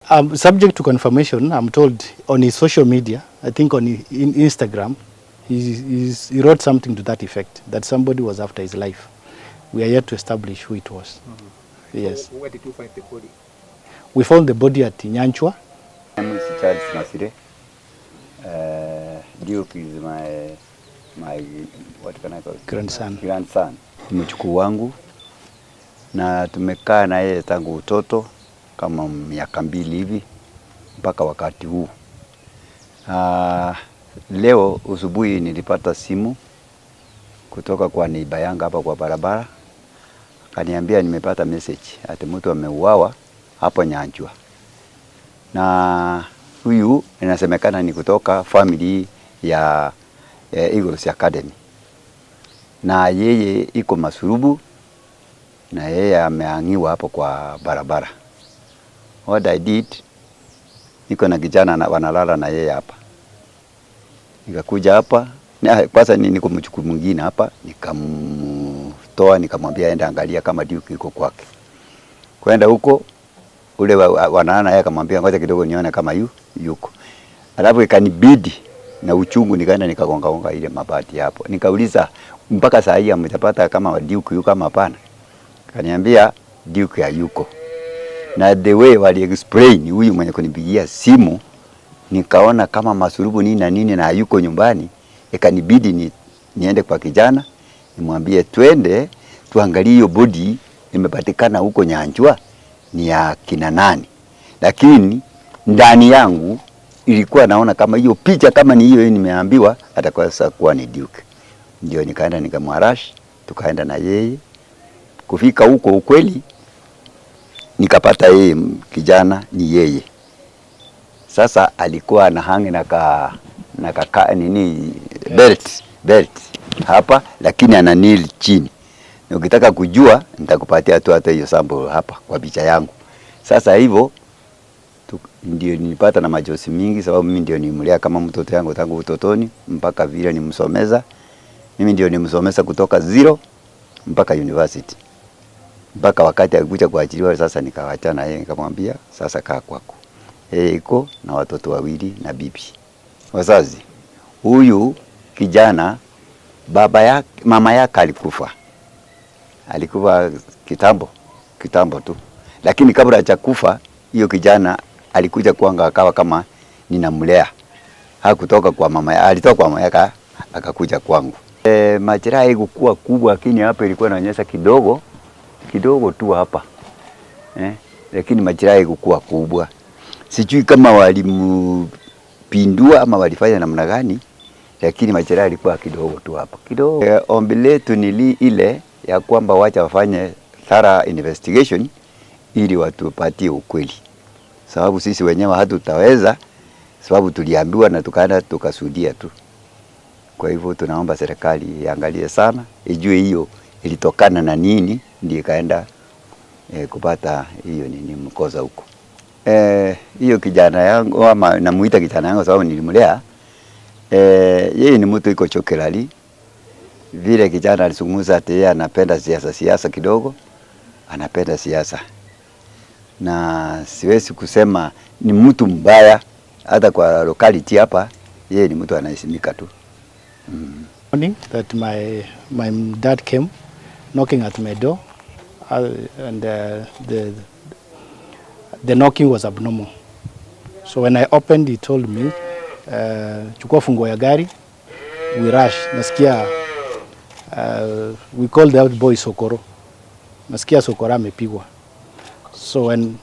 Subject to confirmation, I'm told on his social media, I think on in Instagram, he wrote something to that effect, that somebody was after his life. We are yet to establish who it was. Yes. So where did you find the body? We found the body at Nyanchwa. My name is Charles Masire. Duke is my, what can I call it? Grandson. Grandson. Mjukuu wangu na tumekaa na yeye tangu utoto kama miaka 2 hivi mpaka wakati huu. Leo asubuhi nilipata simu kutoka kwa neighbor yangu hapa kwa barabara, akaniambia nimepata message ati mtu ameuawa hapo Nyanchwa, na huyu inasemekana ni kutoka family ya Eagles Academy, na yeye iko masurubu na yeye amehangiwa hapo kwa barabara. What I did, niko na kijana na wanalala na yeye hapa, nikakuja hapa kwanza niko mchukuu mwingine hapa, nikamtoa nikamwambia aende angalia kama Duke iko kwake. Kwenda huko ule wanaana yeye akamwambia ngoja kidogo nione kama yuko. Alafu ikanibidi na uchungu nikaenda nikagonga gonga ile mabati hapo. Nikauliza mpaka saa hii hamjapata kama Duke yuko kama hapana. Kaniambia Duke hayuko. Na the way wali explain huyu mwenye kunipigia simu, nikaona kama masurubu nini na nini na hayuko nyumbani, ikanibidi niende kwa kijana nimwambie twende tuangalie hiyo body imepatikana huko Nyanchwa ni ya kina nani. Lakini ndani yangu ilikuwa naona kama hiyo picha kama ni hiyo nimeambiwa atakuwa sasa kuwa ni Duke. Ndio nikaenda nikamwarash, tukaenda na yeye. Kufika huko ukweli nikapata yeye kijana ni yeye. Sasa alikuwa anahang na ka nini belt hapa, lakini ana kneel chini. Na ukitaka kujua nitakupatia tu hata hiyo sample hapa kwa picha yangu. Sasa hivyo ndio nilipata na machozi mingi, sababu mimi ndio nimlea kama mtoto yangu tangu utotoni mpaka vile nimsomeza. Mimi ndio nimsomeza kutoka zero mpaka university. Mpaka wakati alikuja kuajiriwa sasa nikaachana yeye, nikamwambia sasa kaa kwako. Yeye iko na watoto wawili na bibi. Wazazi, huyu kijana baba yake, mama yake alikufa. Alikufa kitambo, kitambo tu. Lakini kabla hajakufa hiyo kijana alikuja kwangu akawa kama ninamlea. Hakutoka kwa mama yake, alitoka kwa mama yake akakuja kwangu. Majeraha haikuwa kubwa, lakini hapa ilikuwa inaonyesha kidogo kidogo tu hapa. Lakini majeraha haikuwa kubwa. Sijui kama walimpindua ama walifanya namna gani, lakini majeraha ilikuwa kidogo tu hapa. Kidogo. Ombi letu ni ile ya kwamba wacha wafanye thorough investigation ili watupatie ukweli. Sababu sisi wenyewe hatutaweza, sababu tuliambiwa na tukaenda tukashuhudia tu. Kwa hivyo tunaomba serikali iangalie sana, ijue hiyo ilitokana na nini ndio ikaenda kupata hiyo nini mkosa huko. Hiyo kijana yangu ama namuita kijana yangu sababu nilimlea. Yeye ni mtu iko chokelali. Vile kijana alizungumza ati yeye anapenda siasa, siasa kidogo, anapenda siasa. Na siwezi kusema ni mtu mbaya, hata kwa locality hapa yeye ni mtu anaheshimika tu. Morning that my dad came knocking at my door, and the knocking was abnormal. So when I opened, he told me, "Chukua funguo ya gari." We rush. Nasikia we called that boy Sokoro. Nasikia Sokoro amepigwa. So when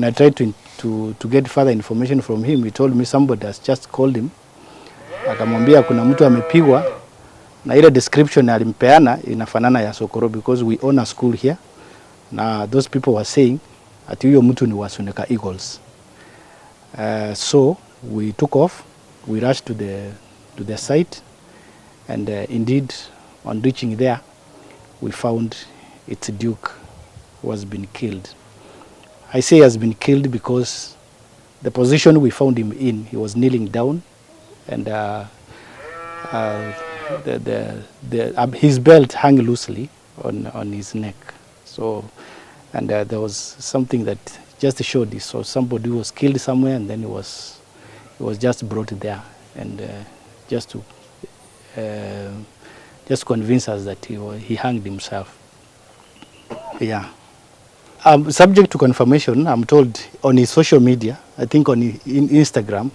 I tried to get further information from him, he told me somebody has just called him. Akamwambia kuna mtu amepigwa na ile description alimpeana inafanana ya Sokoro because we own a school here. Na those people were saying ati huyo mtu ni wa Suneka Eagles. So we took off, we rushed to the site, and indeed on reaching there we found it's Duke who has been killed. I say has been killed because the position we found him in, he was kneeling down, and his belt hung loosely on his neck. So, and there was something that Just showed this. So somebody was killed somewhere and then he was just brought there and just to just convince us that he hanged himself. Yeah. Subject to confirmation, I'm told on his social media, I think on his, in Instagram,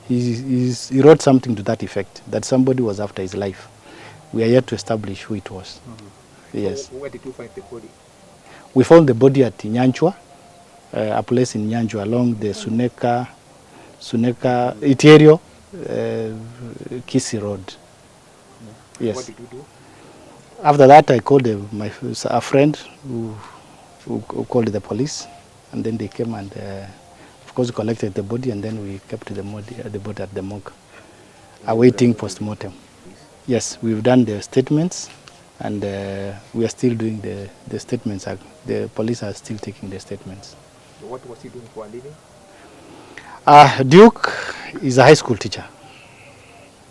he wrote something to that effect, that somebody was after his life. We are yet to establish who it was. Yes. So where did you find the body? We found the body at Nyanchwa, a place in Nyanchwa along the Suneka, Itierio, Kisii Road. Yes. What did you do? After that, I called a friend who called the police, and then they came and, of course, collected the body, and then we kept the body at the morgue, awaiting post-mortem. Yes, we've done the statements, and we are still doing the statements. The police are still taking the statements. What was he doing for a living? Duke is a high school teacher.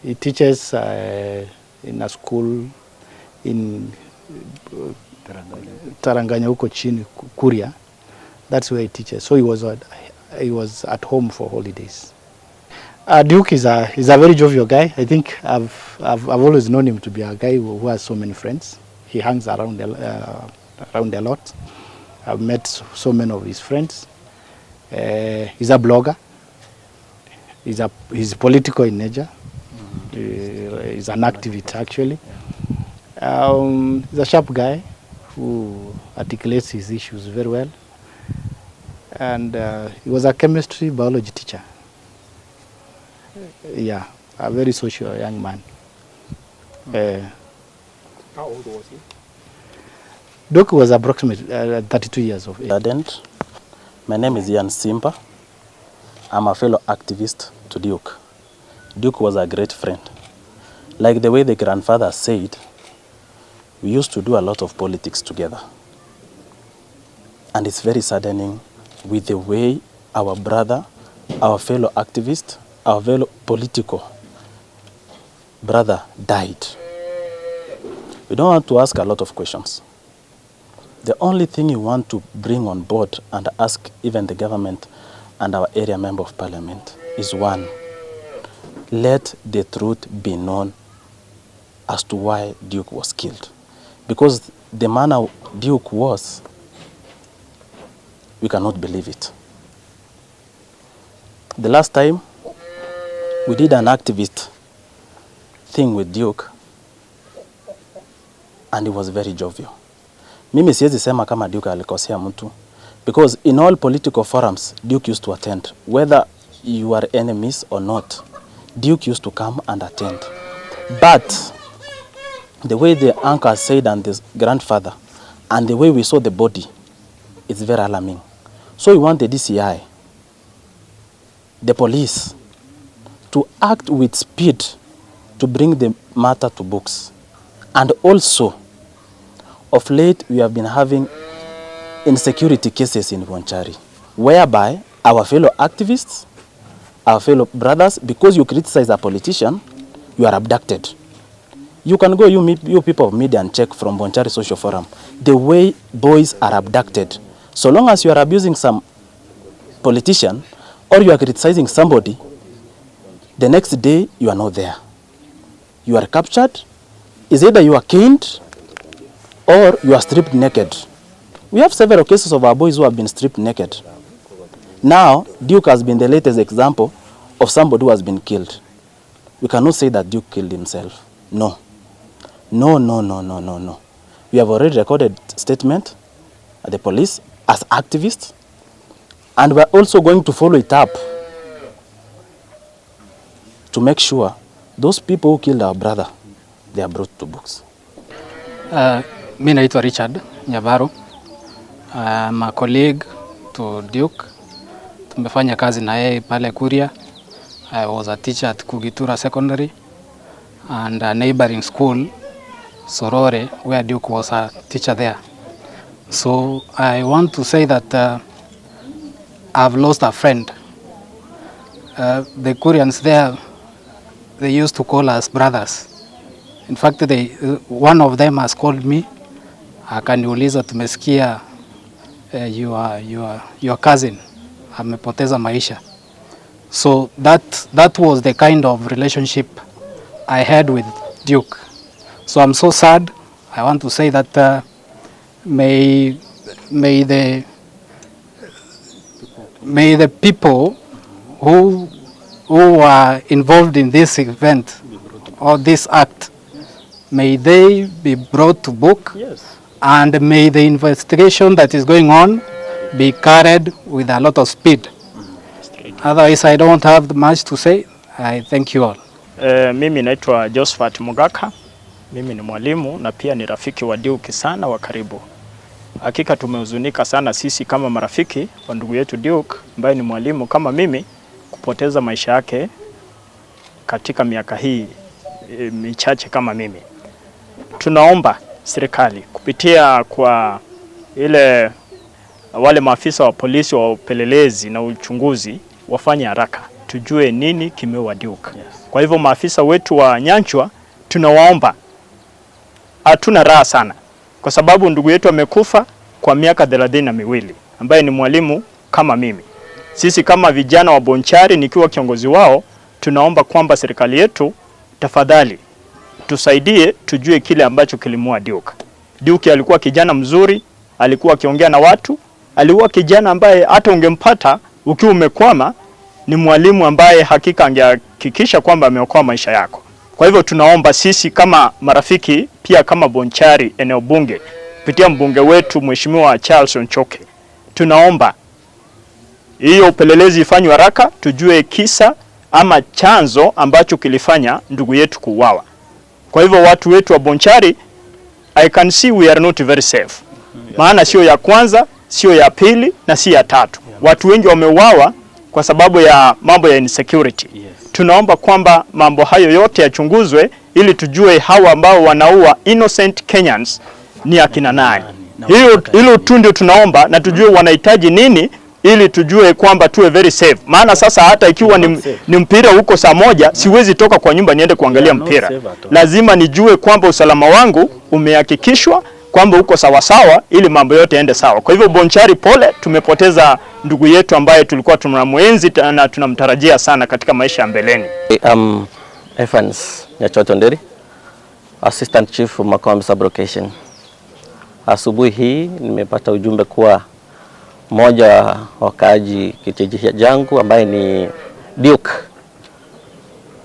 He teaches in a school in Taranganya huko chini, Kuria. That's where he teaches. So he was at home for holidays. Duke is a very jovial guy. I think I've always known him to be a guy who has so many friends. He hangs around a lot. I've met so many of his friends. He's a blogger. He's political in nature. He's an activist, actually. He's a sharp guy who articulates his issues very well. And he was a chemistry biology teacher. Yeah, a very social young man. How old was he? Duke was approximately 32 years of age. President. My name is Ian Simpa. I'm a fellow activist to Duke. Duke was a great friend. Like the way the grandfather said, we used to do a lot of politics together. And it's very saddening with the way our brother, our fellow activist, our fellow political brother died. We don't want to ask a lot of questions. The only thing you want to bring on board and ask even the government and our area member of parliament is one: let the truth be known as to why Duke was killed. Because the manner Duke was, we cannot believe it. The last time we did an activist thing with Duke, and he was very jovial. Mimi siwezi sema kama Duke alikosea mtu, because in all political forums Duke used to attend, whether you are enemies or not, Duke used to come and attend. But the way the uncle said and the grandfather and the way we saw the body, it's very alarming. So we want the DCI, the police, to act with speed to bring the matter to books. And also, of late, we have been having insecurity cases in Bonchari, whereby our fellow activists, our fellow brothers, because you criticize a politician, you are abducted. You can go, you people of media, and check from Bonchari Social Forum, the way boys are abducted. So long as you are abusing some politician or you are criticizing somebody, the next day you are not there. You are captured. Is either you are caned or you are stripped naked. We have several cases of our boys who have been stripped naked. Now, Duke has been the latest example of somebody who has been killed. We cannot say that Duke killed himself. No. No, no, no, no, no, no. We have already recorded statement at the police as activists, and we are also going to follow it up to make sure those people who killed our brother, they are brought to books. Mi naitwa Richard Nyabaro. I'm a colleague to Duke. Tumefanya kazi na yeye pale Kuria. I was a teacher at Kugitura Secondary and a neighboring school, Sorore, where Duke was a teacher there. So I want to say that I've lost a friend. The Kurians there, they used to call us brothers. In fact, one of them has called me, akaniuliza, "Tumesikia your cousin amepoteza maisha. So that was the kind of relationship I had with Duke. So I'm so sad. I want to say that may the people who were involved in this event or this act, may they be brought to book. And may the investigation that is going on be carried with a lot of speed. Otherwise, I don't have much to say. I thank you all. Mimi naitwa Josephat Mugaka. Mimi ni mwalimu na pia ni rafiki wa Duke sana wa karibu. Hakika tumehuzunika sana sisi kama marafiki wa ndugu yetu Duke ambaye ni mwalimu kama mimi kupoteza maisha yake katika miaka hii michache kama mimi. Tunaomba serikali kupitia kwa ile wale maafisa wa polisi wa upelelezi na uchunguzi wafanye haraka tujue nini kimeua Duke. Kwa hivyo maafisa wetu wa Nyanchwa tunawaomba, hatuna raha sana kwa sababu ndugu yetu amekufa kwa miaka 32 ambaye ni mwalimu kama mimi. Sisi kama vijana wa Bonchari, nikiwa kiongozi wao, tunaomba kwamba serikali yetu tafadhali tusaidie tujue kile ambacho kilimuua Duke. Duke alikuwa kijana mzuri, alikuwa akiongea na watu, alikuwa kijana ambaye hata ungempata ukiwa umekwama, ni mwalimu ambaye hakika angehakikisha kwamba ameokoa maisha yako. Kwa hivyo tunaomba sisi kama marafiki, pia kama Bonchari eneo bunge, kupitia mbunge wetu Mheshimiwa Charles Onchoke, tunaomba hiyo upelelezi ifanywe haraka, tujue kisa ama chanzo ambacho kilifanya ndugu yetu kuuawa. Kwa hivyo watu wetu wa Bonchari, I can see we are not very safe. Maana sio ya kwanza, sio ya pili na si ya tatu. Watu wengi wameuawa kwa sababu ya mambo ya insecurity. Tunaomba kwamba mambo hayo yote yachunguzwe ili tujue hawa ambao wanaua innocent Kenyans ni akina nani. Hiyo hilo tu ndio tunaomba na tujue wanahitaji nini ili tujue kwamba tuwe very safe. Maana sasa hata ikiwa ni mpira huko saa 1 siwezi toka kwa nyumba niende kuangalia mpira. Lazima nijue kwamba usalama wangu umehakikishwa kwamba uko sawasawa ili mambo yote yaende sawa. Kwa hivyo Bonchari, pole, tumepoteza ndugu yetu ambaye tulikuwa tunamuenzi na tunamtarajia sana katika maisha ya mbeleni. I'm Evans Nyachoto Nderi, Assistant Chief Makombe Sub-Location. Asubuhi hii nimepata ujumbe kuwa mmoja wa wakaaji kijiji changu ambaye ni Duke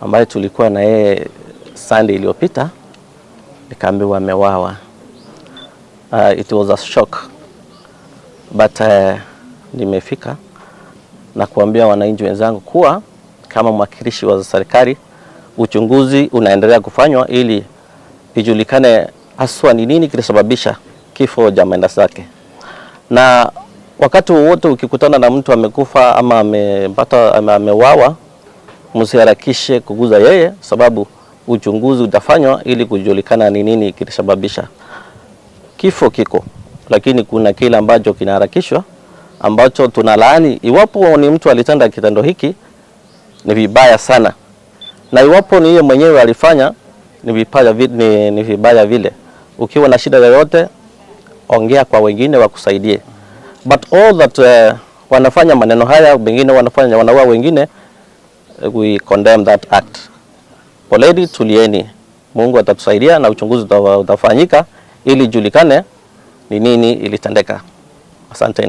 ambaye tulikuwa na yeye Sunday iliyopita, nikaambiwa ameuawa. It was a shock but nimefika na kuambia wananchi wenzangu kuwa kama mwakilishi wa serikali uchunguzi unaendelea kufanywa ili ijulikane haswa ni nini kilisababisha kifo cha mwenda zake. Na wakati wowote ukikutana na mtu amekufa ama amepata ameuawa, msiharakishe kuguza yeye, sababu uchunguzi utafanywa ili kujulikana ni nini kilisababisha kifo. Kiko, lakini kuna kile ambacho kinaharakishwa ambacho tunalaani. Iwapo ni mtu alitenda kitendo hiki ni vibaya sana, na iwapo ni yeye mwenyewe alifanya ni vibaya vile. Ukiwa na shida yoyote, ongea kwa wengine wakusaidie, but all that wanafanya maneno haya, wengine wanafanya wanaua wengine, we condemn that act. Poleni, tulieni, Mungu atatusaidia na uchunguzi utafanyika ili ijulikane ni nini ilitendeka. Asanteni.